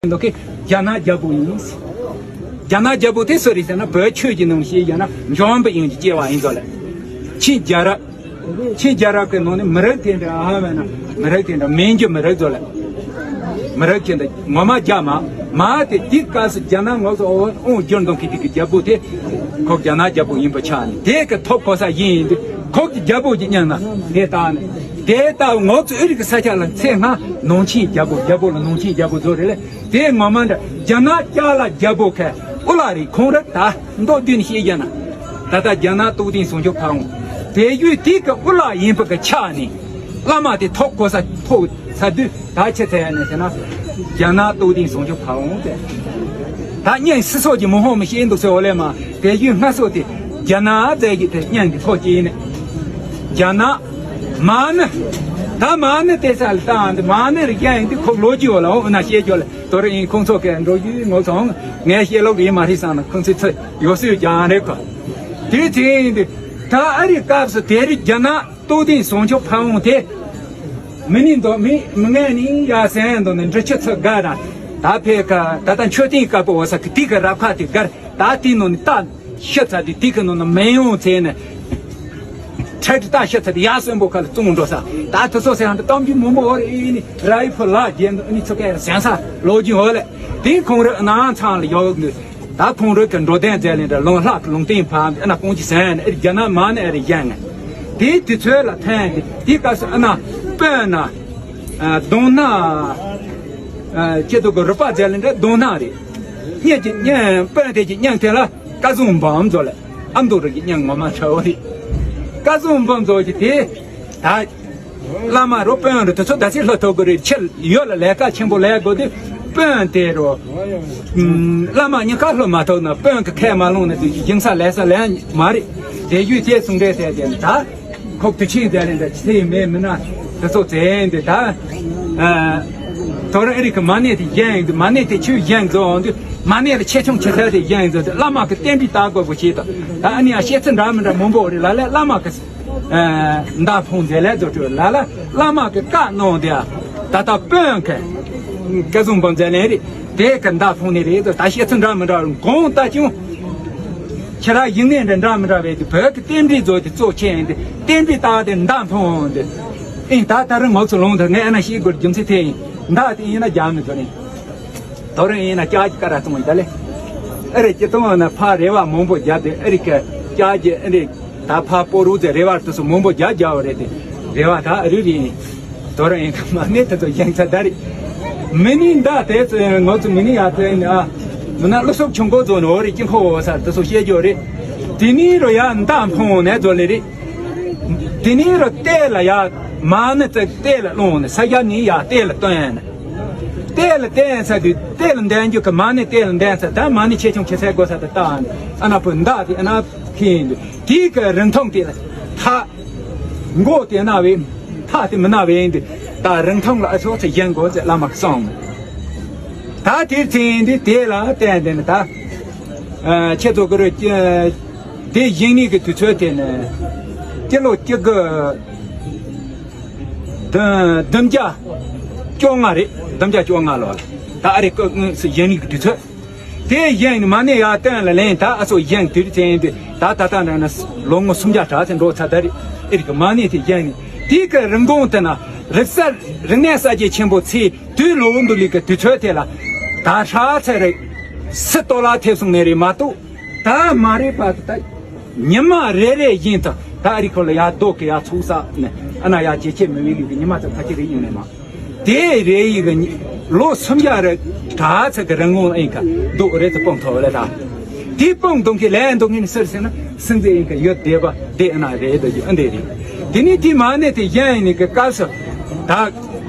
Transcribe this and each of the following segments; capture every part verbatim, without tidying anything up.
འདུག་གི། རྒྱ་ནག་རྒྱལ་པོ་ཡིན། རྒྱ་ནག་རྒྱལ་པོ་དེ་སུ་རེད་ཟེར་ན། བོད་ཆོས་ཀྱི་ནང་བཤད་ཡོད་ན་འཇམ་དཔལ་དབྱངས་ཀྱི་སྐྱེ་བ་ཡིན་ཟེར་ལ། ཆིང་རྒྱལ་རབས། ཆིང་རྒྱལ་རབས་ཀྱི་ནང་ནས་མི་རིགས་དེ་འདྲ་ཨ་མ་ན་མི་རིགས་དེ་འདྲ་མིང་གི་མི་རིགས་ཟེར་ལ། མི་རིགས་ཀྱི་འདི་ངོ་མ་རྒྱ་མ་མ་དེ་དེའི་སྐབས་སུ་རྒྱ་ནག་ངོ་སོ་འོ་འོང་བསྒྱུར་འདོན་གྱི་དེ་གི་རྒྱལ་པོ་དེ་ཁོ་རྒྱ་ནག་རྒྱལ་པོ་ཡིན་པ་ཆགས་ནས། དེ་གི་ཐོབ་གོ་ས་ཡིན་ཡིན་དུས་ཁོ་གི་རྒྱལ་པོ་གྱི་མཉམ་ན་དེ་བཏང་ནས། དེ་ལྟ་ངོ་ཚོ་ཨི་རིག་ས་ཆ་ལ་ཚེ་སྔ་ནང་ཆེན་རྒྱལ་པོ། རྒྱལ་པོ་ལ་ནང་ཆེན་རྒྱལ་པོ་ཟེར་རེད་ལ། དེ་ངོ་མ་འདྲ་རྒྱ་ནག་ཅ་ལག་རྒྱལ་པོ་ཁ་དབུ་ལག་རེད། ཁོང་ར་ད་མདོ་བདུན་བཤད་རྒྱ་ན་ད་ལྟ་རྒྱ་ནག་སྟོབས་ལྡན་བྱང་ཆུབ་ཕ་བོང་དེ་ཡུལ་དེ་གི་དབུ་ལག་ཡིན་པ་གི་ཆ་ནས་བླ་མ་དེ་ཐོབ་གོ་ས་ཐོབ་ས་དུས། ད་ཆེ་ཚད་ནས་ཟེར་ན་རྒྱ་ནག་སྟོབས་ལྡན་བྱང་ཆུབ་ཕ་བོང་དེ། ད་གཉན་སི་སོགས་ཀྱི་མི་ཧོང་མི་ཤེས་འདུག་ཟེར་འོ་ལེ་མ། དེ་ཡུལ་སྔ་སོགས་དེ་རྒྱ་ནག་ཟེར་གྱི་དེ་གཉན་གྱི་ཐོག་སྐྱེས་ནས། རྒྱ་ནག་མ་ནི། ད་མ་ནི་དེ་ས་ལ་བཏང་འདི་མ་ནི་རིགས་ཡང་འདི་ཁོ་ལོ་རྒྱུས་འོ་ལ་འོ་ན་ཤེས་རྒྱུ་ལ། དོ་རེ་ཡིན་ཁོང་ཚོ་གས་འགྲོ་རྒྱུའི་ངོ་སོང་ངས་ཤེས་ལོག་ཡིན་མ་རེད་བསམ་ན་ཁོང་ཚོའི་ཚོད་ཡོད་སུས་ཀྱང་རེད་གོ། དེ་ཚེ་ཡིན་འདི་ད་ཨ་རི་སྐབས་སུ་དེ་རིགས་རྒྱ་ནག་སྟོབས་ལྡན་བྱང་ཆུབ་ཕ་བོང་དེ། མི་ནི་འདོ་མི་མི་ངན་ནི་ཡ་སེང་འདོ་ནི་འབྲི་ཆུ་ཚོད་དགའ་ར། ད་ཕེ་ཀ་ད་ལྟ་མཆོད་རྟེན་དཀར་པོ་འོ་ས་གི་དེ་གི་རབ་ཁ་དེ་དགར། ད་དེ་ནོ་ནི་ད་ཤི་ཚ་དེ་དེ་གི་ནོ་ནི་མེ་ཡོང་ཚེ་ནི། ཁྲལ་ད་ཤི་ཚ་དེ་ཡ་སོན་པོ་ཁ་ལ་བཙོང་འགྲོ་ས། ད་དེ་ཚོ་སེང་ཧང་དུ་གཏམ་རྒྱུད་མང་པོ་འོ་རེ་ཨེ་ནི་ར་ཡི་ཕུ་ལ་རྒྱན་དུ་ཨ་ནི་ཚོ་ཀའི་སེང་ས་ལོ་རྒྱུས་འོ་ལེ། དེ་ཁོང་ར་ནང་ཚང་ལ་ཡོད་ནི། ད་ཁོང་རང་གི་འགྲོ་དོན་མཛད་ལེན་འདྲ་ལུང་ལྷག་གི་ལུང་བསྟན་ཕམ་ཨ་ན་ཀོང་ཅི་ཟན་ཨེ་རྒྱ་ནག་མ་ནི་ཨེ་རེ་ཡན་ནི། དེའི་དུས་ཚོད་ལ་ཐན་ཏེ་དེའི་སྐབས་སུ་ཨ་ན་དཔོན་ན་གདོང་ན་ཁྱེད་ཚོ་གི་རུ་པ་མཛད་ལེན་འདྲ་གདོང་ན་རེད། སྙེ་ཀྱི་སྙེ་དཔོན་དེ་ཀྱི་སྙིང་ཐེ་ལ་བཀའ་ཟུང་འབུམ་ཟོ་ལེ། ཨ་མདོ་རི་གི་སྙིང་ངོ་མ་ཁྲ་བོ་རེད། བཀའ་ཟུང་འབུམ་ཟོ་གི་དེ་ད། བླ་མ་རོ་དཔོན་རུ་དེ་ཚོ་ད་ཚིག་ལྷོ་ཐོག་གི་རེད། ཆེ་ཡོད་ལ་ལས་ཀ་ཆེན་པོ་ལས་དགོས་དུས་དཔོན་དེ་རོ། བླ་མ་གཉིས་ཀ་ལྷོ་མ་ཐོག་ན་དཔོན་གི་ཁས་མ་ལོངས་ན་དུས་ཞིང་ས་ལས་ས་ལས་མ་རེད། དེ་ཡུལ་དེ་གསུང་འདྲེ་དེ་དེ་ད་ཁོག་ཏུ་ཆིང་དེ་རེད། འདྲ་ཆེ་མེད་མི་ན་དེ་ཚོ་བཙན་དེ་ད། དོ་ར་ཨེ་རི་ཀི་མ་ནེ་དེ་གཞན་ཡིན་དུས་མ་ནེ་དེ་ཆུ་གཞན་རྫོང་དུས་མ་ནེ་ལ་ཆེ་ཆུང་ཆེ་ཚད་དེ་གཞན་ཡིན་ཚོ་དུས་བླ་མ་གི་རྟེན་འབྲེལ་ལྟ་དགོས་པོ་ཞེས་དང་ད་ཨ་ནི་ཡང་བཤད་ཚུལ་འདྲ་མི་འདྲ་མང་པོ་རེད། ལ་ལས་བླ་མ་གི་མདའ་འཕུང་མཛད་ལས་རྫོགས་གྲོལ་ལ་ལ་བླ་མ་གི་བཀའ་གནང་དེ་ད་ལྟ་དཔོན་གི་བཀའ་ཟུང་འབུམ་མཛད་ལེན་རེད། དེ་གི་མདའ་འཕུང་ནི་རེད། ད་བཤད་ཚུལ་འདྲ་མི་འདྲ་གོང་ལྟ་ཅུང་ཁྱེད་རང་ཡིན་ནའི་འདྲ་འདྲ་མི་འདྲ་བས་དེ་བོད་ཀྱི་རྟེན་འབྲེལ་རྫོགས་དེ་གཙོ་ཆེ་ཡིན་དེ་རྟེན་འབྲེལ་ལྟ་དེ་མདའ་འཕུང་དེ་ཨིན། ད་ད་རུང་ངོ་ཚོ་ལོང་དེ་ངས་ཨ་ན་ཤེས་དགོས་རྒྱུ་མཚན་དེ་ཡིན། མདའ་དེ་ཡིན་ན་རྒྱག་མི་ཐུབ་ནི། དོ་རུང་ཡིན་ན་སྐྱག་གི་ཀ་ར་བཙོང་ཡིན་ད་ལེ། ཨ་རི་སྤྱི་ཚོགས་ན་ཕ་རེ་བ་མང་པོ་བརྒྱབ་སྟེ་ཨ་རི་ཀ་སྐྱག་གི་ཨ་རི་ད་ཕ་པོ་རུ་ཚེ་རེ་བ་དུ་སུ་མང་པོ་བརྒྱབ་བརྒྱབ་བ་རེད་དེ་རེ་བ་ད་ཨ་རི་རི་ཡིན། དོ་རུང་ཡིན་ཁ་མ་ནི་དེ་ཚོ་ཡང་ཚ་ད་རི་མི་ནི་མདའ་དེ་ཚོ་ངོ་ཚོ་མི་ནི་ཡ་ཚོ་ཡིན་ཨ། མི་ན་བློ་སོགས་ཆུང་གོ་ཚོ་ནོ་རི་ཀྱི་ཁོ་བོ་ས་དུ་སུ་བཤད་རྒྱུ་རེད། དེ་ནི་རུ་ཡ་མདའ་འཕོང་ནས་ཚོ་ལེ་རི། དེ་ནས་རུ་གཏད་ལ་ཡ་མ་ཎི་ཙེ་གཏད་ལ་སློང་ནས་ས་ཡ་ནི་ཡ་གཏད་ལ་བཏོན་ནས། གཏད་ལ་བཏོན་ས་དུས་གཏད་ལ་འདན་རྒྱུ་གི་མ་ཎི་གཏད་ལ་འདན་ས་ད་མ་ཎི་ཆེ་ཆུང་ཆེ་ཚད་དགོས་ས་དུ་བཏགས་ནས་ཨ་ན་བུ་མདའ་དེ་ཨ་ན་ཁེན་དུས་དེའི་གི་རིན་ཐང་དེ་ལ་ཐག་མགོ་དེ་ན་བས་ཐག་དེ་མི་ན་བས་འདི་ད་རིན་ཐང་ལ་ཨ་ཚོགས་ཚེ་གཞན་དགོས་ཚེ་བླ་མ་གསུངས། ད་དེ་ཚེ་འདི་དེ་ལ་བསྟན་དེ་ནི་ད། ཁྱེད་ཚོ་གི་རུ་དེ་བཞེངས་ནས་ཀྱི་དུས་ཚོད་དེ་ནི་སྤྱི་ལོ་གཅིག་དགུ་བདུན་བདུན་བརྒྱ་བཅོ་ལྔ་རེད། བདུན་བརྒྱ་བཅོ་ལྔ་ལོ་ལ་ད་ཨ་རི་སྐུ་དངོས་སུ་བཞེངས་ནས་ཀྱི་དུས་ཚོད་དེ་བཞེངས་ནས་མ་ཎི་ཡར་བཏོན་ལ་ལེན། ད་ཨ་ཚོ་བཞེངས་དུས་ཚེ་འདི་ད་ད་ལྟ་འདྲ་ན་ལོ་ངོ་སུམ་བརྒྱ་གྲངས་ཚེ་འགྲོ་ཚར་ད་རེད། ཨེ་རི་ཀི་མ་ཎི་དེ་བཞེངས་ནས་དེའི་ཀྱི་རིན་གོང་དེ་ན་རིག་གསར་རིག་གནས་གསར་བརྗེ་ཆེན་པོ་ཚེ། དུས་ལོ་འདུ་ལི་གི་དུས་ཚོད་དེ་ལ་ད་ཧྲ་ཚེ་རེ་སི་ཏོ་ལ་ཐེབས་སོང་ནས་རེད་མ་གཏོགས་ད་མ་རེད་པ། ད་ཉི་མ་རེ་རེ་བཞིན་དུ་ད་ཨ་རི་ཁོ་ལ་ཡ་རྡོ་གི་ཡ་ཚུགས་ས་ནས་ཨ་ན་ཡ་ཇེ་ཆེ་མི་བའི་ལུགས་ཀྱི་ཉི་མ་ཚོ་ཁ་ཅིག་རེ་ཡིན་ནས་མ་དེ་རེ་ཡི་གི་ལོ་སུམ་བརྒྱ་རེ་ད་ཚེ་གི་རིན་གོང་ཨིན་ཀ་རྡོ་རེ་ཚོ་སྤུངས་ཐོག་ལ་ད་དེ་སྤུངས་གཏོང་གི་ལས་གཏོང་གི་ནི་སུར་ཟེར་ན་སེང་ཟེ་ཨིན་ཀ་ཡོད་བསྡད་པ་དེ་ཨ་ན་རེད་ད་ཡོད་ཨ་འདྲ་རེད། དེ་ནི་དེ་མ་ཎི་དེ་གཞན་ཡིན་ནི་གི་སྐབས་སུ་ད།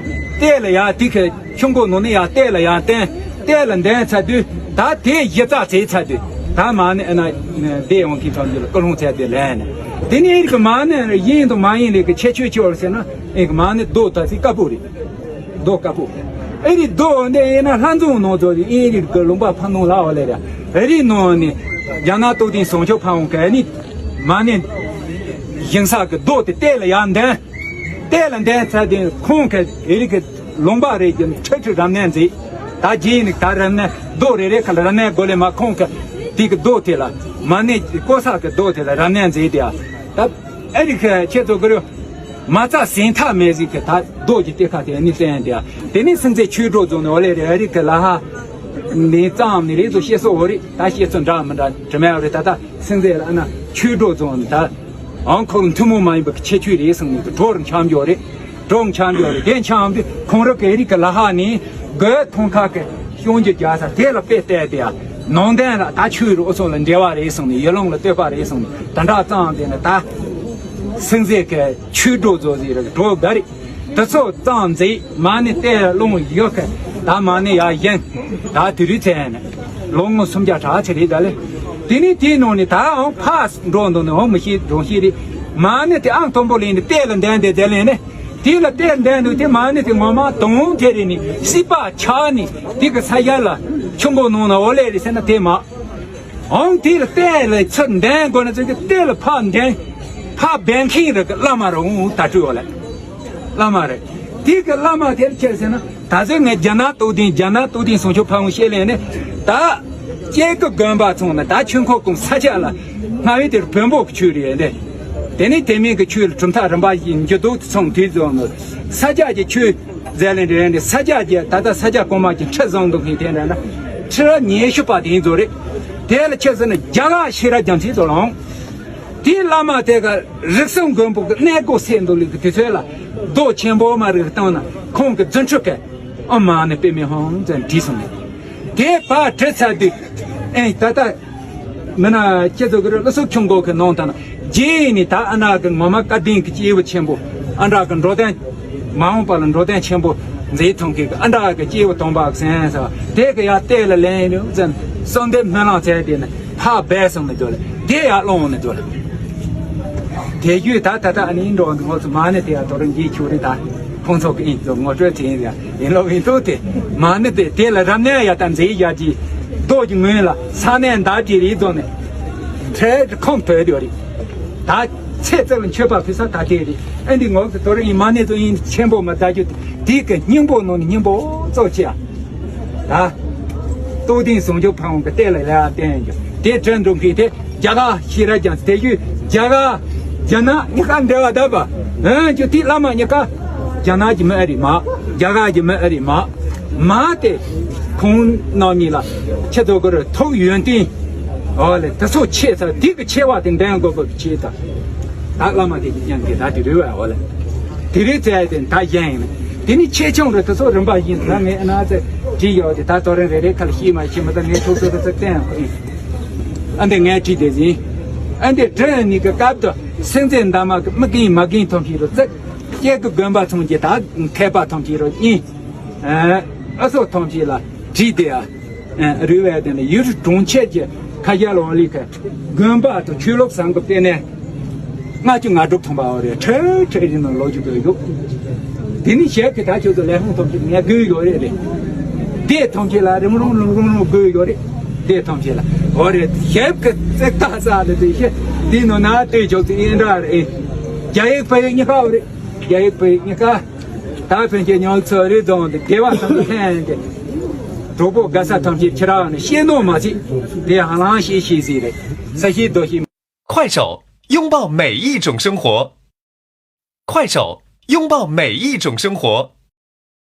གཏད་ལ་ཡང་དེ་ཁའི་ཆུ་མགོ་ནང་ནས་ཡང་གཏད་ལ་ཡང་བསྟན། གཏད་ལ་འདན་ཚར་དུས་ད་དེ་གཞི་རྩ་བྱས་ཚར་དུས་ད་མ་ཎི་ཨ་ན་བསྡད་ཡོང་གི་ཐོག་འདི་ལ་ཀུན་སློང་ཚད་དེ་ལན་ནས་དེ་ནས་ཨེ་རི་ཀི་མ་ཎི་ཡིན་དང་མ་ཡིན་ལས་ཀྱི་ཁྱད་ཆོས་ཅི་ཡོད་ཟེར་ན་ཨེ་རི་ཀི་མ་ཎི་རྡོ་ད་ཚིག་དཀར་པོ་རེད། རྡོ་དཀར་པོ་ཨེ་རི་རྡོ་འདི་ཡིན་ན་ལྷ་འཛོམས་ནང་ཚོ་ཨེ་རི་ཀི་ལུང་པ་ཕ་ནང་ལ་འོ་ལེ་ར་ཨེ་རི་ནང་ནས་རྒྱ་ནག་སྟོབས་ལྡན་བྱང་ཆུབ་ཕ་བོང་གི་ནི་མ་ཎི་བཞེངས་ས་གི་རྡོ་དེ་གཏད་ལ་ཡང་འདན། གཏད་ལ་འདན་ཚར་དུས་ཁོང་གི་ཨེ་རི་ཀི་ལུང་པ་རེད་ཀྱི་ཁྲི་ཁྲི་རབ་གནས་མཛད། ད་རྗེས་ནི་ད་རབ་གནས་རྡོ་རེ་རེ་ཁ་ལ་རབ་གནས་སྒོ་ལས་མ་ཁོང་གི་དེ་གི་རྡོ་དེ་ལ་མ་ཎི་ཀོ་ས་གི་རྡོ་དེ་ལ་རབ་གནས་མཛད་དེ་ཡ། ད་ཨེ་རི་ཁ་ཁྱེད་ཚོ་གི་རུ་མ་རྩ་ཟིན་ཐག་མེད་ཟིག་གི་ད་རྡོ་གི་གཏེར་ཁ་དེ་ནི་བསྟན་དེ་ཡ། དེ་ནི་སེམས་ཅན་ཆོས་སྒྲོག་རྫོང་ནི་འོ་ལེ་རེ་ཨེ་རི་ཁ་ལ་ཧ་ནི་ཙམ་ནི་རེ་ཚོ་བཤད་སྲོལ་འོ་རེད། ད་བཤད་ཚོ་འདྲ་མི་འདྲ་དྲི་མ་འོ་རེད། ད་ད་སེམས་ཅན་ལ་ཨ་ན་ཆོས་སྒྲོག་རྫོང་ནི་ད། ཨང་ཁོ་ལ་ཐུན་མོང་མ་ཡིན་པའི་ཁྱད་ཆོས་རེད་གསུངས་ནས་གྲོགས་འཆམ་འཇོག་རེད། གྲོགས་འཆམ་འཇོག་རེད། དེ་འཆམ་དུས་ཁོང་རང་གི་རིགས་ཀྱི་ལ་ཧ་ནས་དགོས་ཐོང་ཁ་གི་གཤོང་རྒྱུ་རྒྱག་ས་དེ་ལ་དཔེ་བལྟས་ཏེ་ཡ། ནང་བསྟན་ལ་ད་ཆོས་རུ་ཨོ་སོང་ལ་འབྲེལ་བ་རེད་གསུངས་ནས་ཡུལ་ལུང་ལ་བསྟོད་པ་རེད་གསུངས་ནས་ད་འདྲ་གཙང་དེ་ནས་ད་སེང་ཟེར་གི་ཆོས་སྒྲོག་རྫོགས་ཟེར་རེད། གྲོགས་ག་རེད། དེ་ཚོ་གཙང་མཛེས་མ་ཎི་གཏེར་ལུང་ཡོད་གི། ད་མ་ཎི་ཡ་ཡན་ད་དུ་རུ་ཚན་ལོ་ངོ་སུམ་བརྒྱ་གྲགས་ཆེ་རེད་ད་ལེ། དེ་ནི་དེའི་ནང་ནས་ད་ཨང་ཕ་འགྲོ་འདུག་ནས་ཨང་མི་ཤེས་འགྲོ་ཤེས་རེད། མ་ཎི་དེ་ཨང་དང་པོ་ལེན་ནས་གཏེར་ལ་འདོན་དེ་དེ་ལེན་ནས་དེ་ལ་གཏེར་འདོན་འདུག་དེ་མ་ཎི་དེ་ངོ་མ་དང་དེ་རེད་ནི་སྲིད་པ་ཆགས་ནི་དེ་གི་ས་ཡ་ལ་ཆུ་མགོ་ནང་ན་འོ་ལེ་རེད་ཟེར་ན་དེ་མ། འོང་དེ་ལ་གཏེར་ལ་ཚུར་འདོན་དགོས་ན་ཚུར་གི་གཏེར་ལ་ཕར་འདོན་ཕར་འབད་མཁན་རེ་གི་བླ་མ་རེ་འོང་ད་སྤྲུལ་བ་ལ་བླ་མ་རེ། དེ་གི་བླ་མ་དེར་ཁྱེར་ཟེར་ན་ད་གཟོད་ངས་རྒྱ་ནག་རྟོགས་ལྡན་རྒྱ་ནག་རྟོགས་ལྡན་ཟུང་ཆོས་ཕ་བོང་བཤད་ལེན་ནས་ད་སྐྱེ་གི་དགོན་པ་ཚོང་ན་ད་ཆོས་འཁོར་གུང་ས་ཆ་ལ་སྔ་བའི་དེར་བོན་པོ་གི་ཆོས་རེད་འདི། དེ་ནས་དེ་མིན་གི་ཆོས་ལ་གྲུབ་མཐའ་རིམ་པ་བཞིན་འགྱུར་ལྡོག་ཚང་དུས་ཚོད་ནི་ས་སྐྱ་གི་ཆོས། ཟེར་ལེ་འདྲེ་འདི་ས་སྐྱ་རྒྱལ་ད་ལྟ་ས་སྐྱ་གོང་མ་གི་ཁྲི་བཟང་འདུག་མཁན་དེ་འདྲ་ན་ཁྲི་རབས་ཉི་ཤུ་པ་དེ་ཡིན་ཚོ་རེད། དེ་ལ་ཁྱེད་ཟེར་ན་རྒྱ་གར་ཤེས་རབ་རྒྱ་མཚོའི་ཚོ་ལའང་དེའི་བླ་མ་དེ་ག་རིགས་གསུམ་མགོན་པོ་གི་གནས་སྒོ་སེ་འདུག་ལི་གི་དུས་ཚོད་ལ་རྡོ་ཆེན་པོ་མ་རིག་བཏང་ན་ཁོང་གི་རྫུ་འཕྲུལ་གི་ཨ་མ་ནི་པདྨའི་ཧོང་ཙམ་བྲིས་སོང་ནས་དེ་ཕར་བྲིས་ཚར་དུས་ཨེ་ད་ལྟ། མི་ན་ཁྱེད་ཚོ་གི་རུ་བློ་སོགས་ཁྱུང་མགོ་གི་ནང་དང་རྗེས་ནི་ད་ཨ་ན་གི་ངོ་མ་བཀའ་དྲིན་གི་སྐྱེས་བུ་ཆེན་པོ་ཨ་འདྲ་གི་འགྲོ་དོན་མ་འོངས་པ་ལ་འགྲོ་དོན་ཆེན་པོ་མཛད་ཐོང་གི་ཨ་འདྲ་གི་སྐྱེས་བུ་དམ་པ་གི་སེམས་ཟེར་བ་དེ་གི་ཡ་གཏད་ལ་ལེན་ཡོད་ཙམ་གསོལ་འདེབས་སྨོན་ལམ་བྱས་དེ་ནི་ཕ་སྦས་སོང་ནི་འདོད་ལ་དེ་ཡ་སློང་ནི་འདོད་ལ་དེ་ཡུས་ད་ད་ད་ཨ་ནི་འགྲོ་འདི་ངོ་ཚོ་མ་ནི་དེ་ཡ་དོ་རུ་འགྱིས་ཆུ་རི་ད། ཁོང་ཚོ་གི་ཨིན་ཚོ་ངོ་སྤྲོད་དེ་ཡིན་ཡིན་ལོ་ཡིན་དུ་དེ་མ་ནི་དེ་དེ་ལ་རབ་གནས་ཡ་ད་མཛེས་ཡ་གྱི་རྡོ་གི་ངོས་ལ་ས་གནས་མདའ་གྲི་རིགས་རྫོགས་ནས་ཁྲལ་ཁོང་བོད་ཡོད་རེད། ད་ཚེ་བཙལ་མཆོད་པ་ཕུལ་ས་ད་དེ་རེད། ཨ་འདི་ངོ་གི་དོ་རིག་ཡིན་མ་ནི་ཚོ་ཡིན་ཆེན་པོ་མ་ད་རྒྱུ་དེ་གི་སྙིང་པོ་ནང་ནས་སྙིང་པོ་གཙོ་ཆེ་ཡ། ད་རྟོགས་ལྡན་ཟུང་འཇུག་ཕ་བོང་གི་གཏེར་ལ་ལ་བསྟན་ཡོད་དེ་དྲན་འགྲོ་མཁན་དེ། རྒྱ་གར་ཤེས་རབ་ཀྱང་དེ་ཡུལ་རྒྱ་གར་རྒྱ་ནག་གཉིས་ཀ་འབྲེལ་བ་ལྡན་པ། ཨང་ཅོ་དེ་བླ་མ་གཉིས་ཀ་རྒྱ་ནག་གི་མི་ཨ་རི་མ་རྒྱ་གར་གྱི་མི་ཨ་རི་མ་མ་དེ་ཁོང་རྣམ་གཉིས་ལ་ཁྱེད་ཚོ་གི་རུ་ཐུགས་ཡོན་ཏན་འོ་ལེ་དེ་ཚོ་ཆེ་ས་དེ་གི་ཆེ་བ་དེ་འདྲེན་དགོས་པ་གི་ཆེ་ད་ད་བླ་མ་དེ་གི་ཀྱང་གི་ད་དེ་རེ་བ་འོ་ལེ་དེ་རེ་བཙལ་དེ་ད་གཞན་ཡིན་དེ་ནི་ཆེ་ཆུང་རུ་དེ་ཚོ་རིམ་པ་བཞིན་ད་ངས་ཨ་ན་ཚེ་བྲིས་ཡོད་དེ་ད་ཚོ་རིང་རེ་རེ་ཁ་ལ་ཤེས་མ་ཤེས་མ་ད་ངས་ཐུགས་ཚོད་དུ་ཚེ་བསྟན་ཡོད་ཨ་འདི་ངས་བྲིས་དེ་ཟིན། ཨ་འདི་བྲིས་ནི་གི་སྐབས་དུ་སེམས་ཅན་འདམ་མ་གི་མི་རྒན་མ་རྒན་ཐོན་ཤེས་རུ་བརྩེགས་སྐྱེ་གི་དགོན་པ་ཚོང་གི་ད་མཁས་པ་ཐོན་ཤེས་རུ་གཉིས། ཨ་སོ་ཐོན་ཤེས་ལ་བྲིས་དེ་ཨ་རུས་བས་དེ་ནི་ཡུལ་གྲོང་ཁྱེར་གྱི་ཁ་ཡ་ལ་འོ་ལི་ཁ་དགོན་པ་དུ་ཆོས་ལུགས་བཟང་གི་སྟེང་ནས། ལྔ་བཅུ་ང་དྲུག་ཐོན་པ་འོ་རེད། ཁྲེ་ཁྲེ་རིང་ནང་ལོ་རྒྱུས་དགོས་ཡོད། དེ་ནི་ཞལ་གི་ད་ཁྱོད་ཚོ་ལས་ཁུངས་ཐོབ་ཀྱི་ངས་དགོས་ཡོད་རེད་རེད། དེ་ཐམས་ཅད་ལ་རིང་རུང་རུང་རུང་རུང་དགོས་ཡོད་རེད། དེ་ཐམས་ཅད་ལ་འོ་རེད། ཞལ་གི་བརྩེགས་ད་ས་ལ་དེ་ཤེ་དེ་ནོ་ན་ལྟོས་ཆོག་ཚེ་ཨིན་འདྲ་རེད། རྒྱ་ཡིག་བོད་ཡིག་གཉིས་ཀ་འོ་རེད། རྒྱ་ཡིག་བོད་ཡིག་གཉིས་ཀ་ད་ཕན་ཆད་ཉོ་ཚོ་རེད་དང་དེ་བ་ཐམས་ཅད་ལྷན་དེ་གྲོགས་པོ་དགའ་ས་ཐམས་ཅད་ཁྱེད་རང་ནས་ཤེས་ནོ་མ་ཚིག་དེ་ཧ་ལང་ཤེས་ཤེས་ཟིག་རེད། ས་ཤེས་རྡོ་ཤེས། 快手，拥抱每一种生活。快手，拥抱每一种生活。